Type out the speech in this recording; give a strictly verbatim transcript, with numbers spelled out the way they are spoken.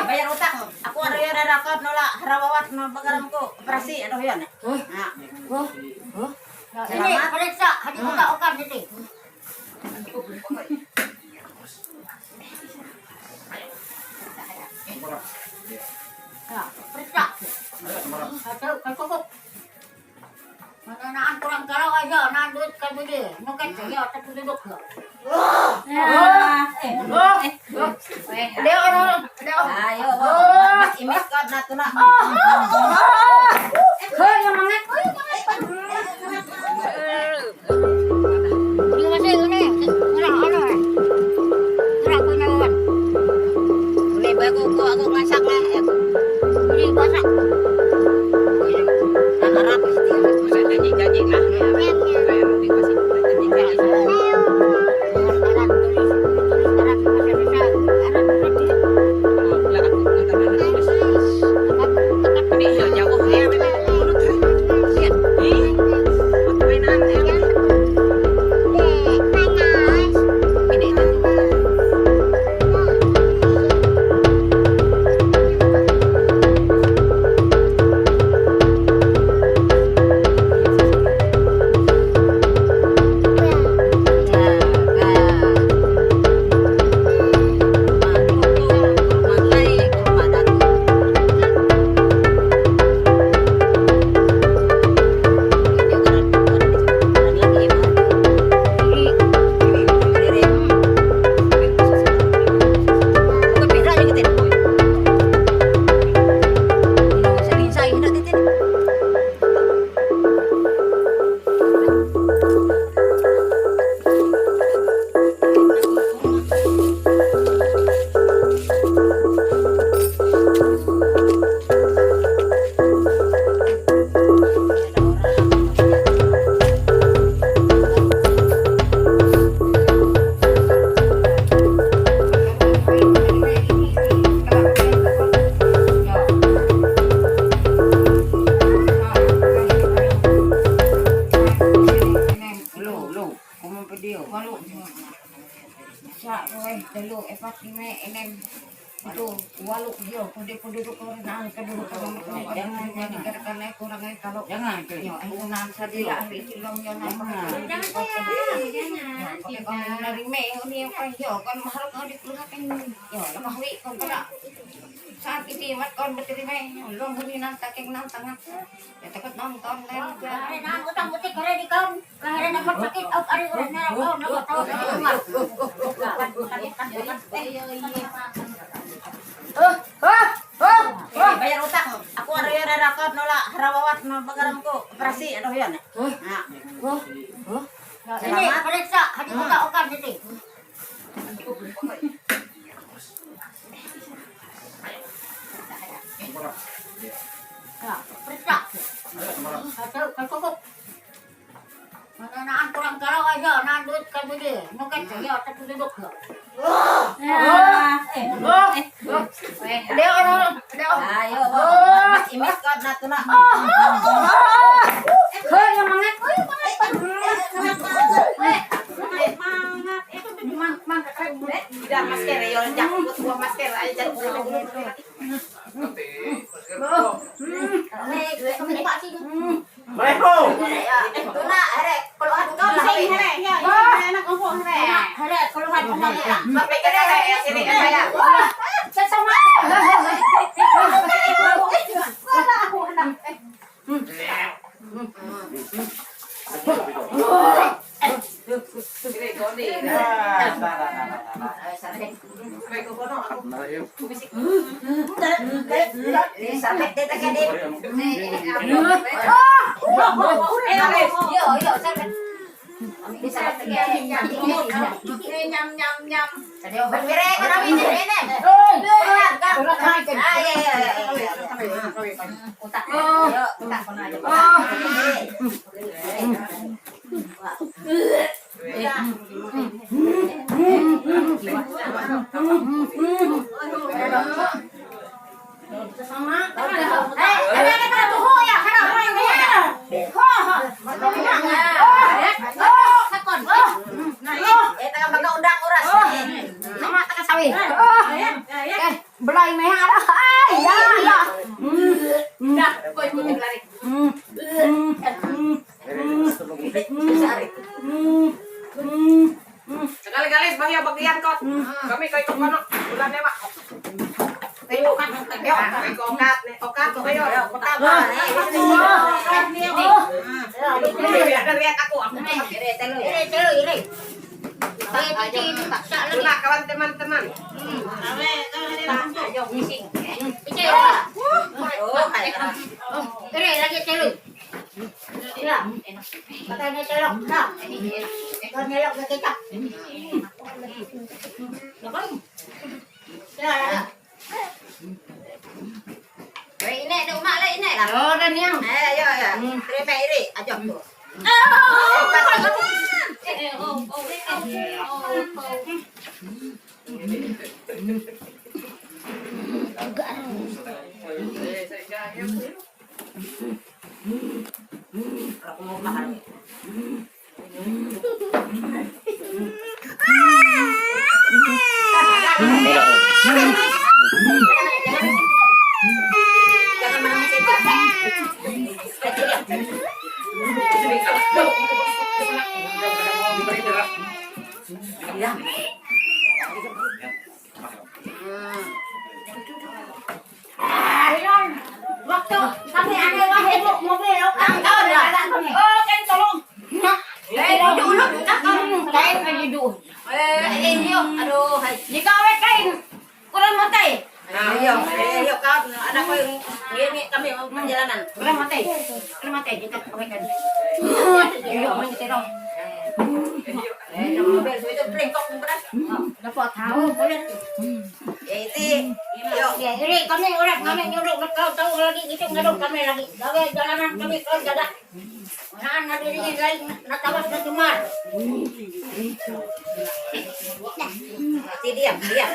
Bayar utang. Aku ada yang ada kau nolak harawawan no bagaram ko operasi ada yang. Ini periksa, hadi buka okan ini. Ya, periksa. Satu, satu. Mana naan kurang kalau aja, naan duit kan beli. Nuket ya, tapi duduk ya. Leo, Leo. Ayo, Mas Imis, kau nak tu nak. Hei, yang mangat. Ini masih ini, ini, ini, ini. Ini aku ini, Wan. Ini baru aku, aku masak lah, ya. Ini masak. Nah, harap mesti masak janji-janji lah. Lo, lo, como pedido. Sa, eh, telo, epat, lime, enem, pito, walo, yo, pwede po duduk ko rin ang kaduduk ko rin. Jangan, jangan. Jangan, jangan. Yo, ang unahan sa dila, ang isilong yun, ang Jangan, jangan. Jangan. Yo, pati kung narime, yun yung pa, yo, kung maharap ka di pula kan, yo, lamahui, kung pala. Saat iti, mat kon beterime, long huni nang taking nang tanga. Ya, takut nonton, kan. Ay, nang utang butik, kare di kon. Kare na magsakit, oh, ari, wala na, oh, namatawag na, oh, ma. Bayar utang. Aku ada yang ada kau nolak harawawan no bagaram ko operasi ada yang. Nah. Ini periksa, hadi buka okan ini. Nah, periksa. Satu, satu. Mana naan kurang kalau aja, naan duit kan beli. Nuket ya, tapi duduk ya. Leo, Leo. Ayo, Mas Imis, kau nak tu nak. Hei, yang mangat. Mang, mang, mang, mang. Tidak masker, ya, jangan buat masker aja, jangan. Assalamualaikum. Ito na, here, kuluhan ko na. Here, here, here, anak ko po, here. Here, kuluhan ko na. Mapikir na, here, sini ka kaya. Sa sama. Wala ako, anak. Ay, me jara, ay, ya, ya. Sekali-kali sebagai bagian kau. Kami kayak kono, bulan lewat. Ayo, okat, ayo, okat, okat, ayo, okat. Lihat aku, aku. Ire, telu, ire. Ire, telu, ire. Ire, telu, ire. Itulah kawan teman-teman. Ayo, misi. Ire, ire. Ire, lagi telu. Ya. Pakai ni telok, nah. Pakai telok ke kecap. Ya, ya. Ire, ire, mak, ire, ire lah. Oh, dan yang. Eh, ya, ya. Terima, ire, aja tu. Waktu kami ada wahai mobil, oh, kan tolong. Eh, dulu, tak kamu, kain aja dulu. Eh, eh, yuk, aduh, hai. Jika awet kain, kurang matai. Ah, iya, eh, iya, kau, anak kau yang, ini kami perjalanan. Kurang matai, kurang matai, kita awet kain. Iya, main kita dong. Eh, dapat tahu, boleh. Eh, itu, yuk. Ya, ini kami orang, kami nyuruh, kau tahu lagi, kita ngaduk kami lagi. Gawe jalanan kami, kau jaga. Nah, na diri lain, na tawas na tumar. Diam, diam.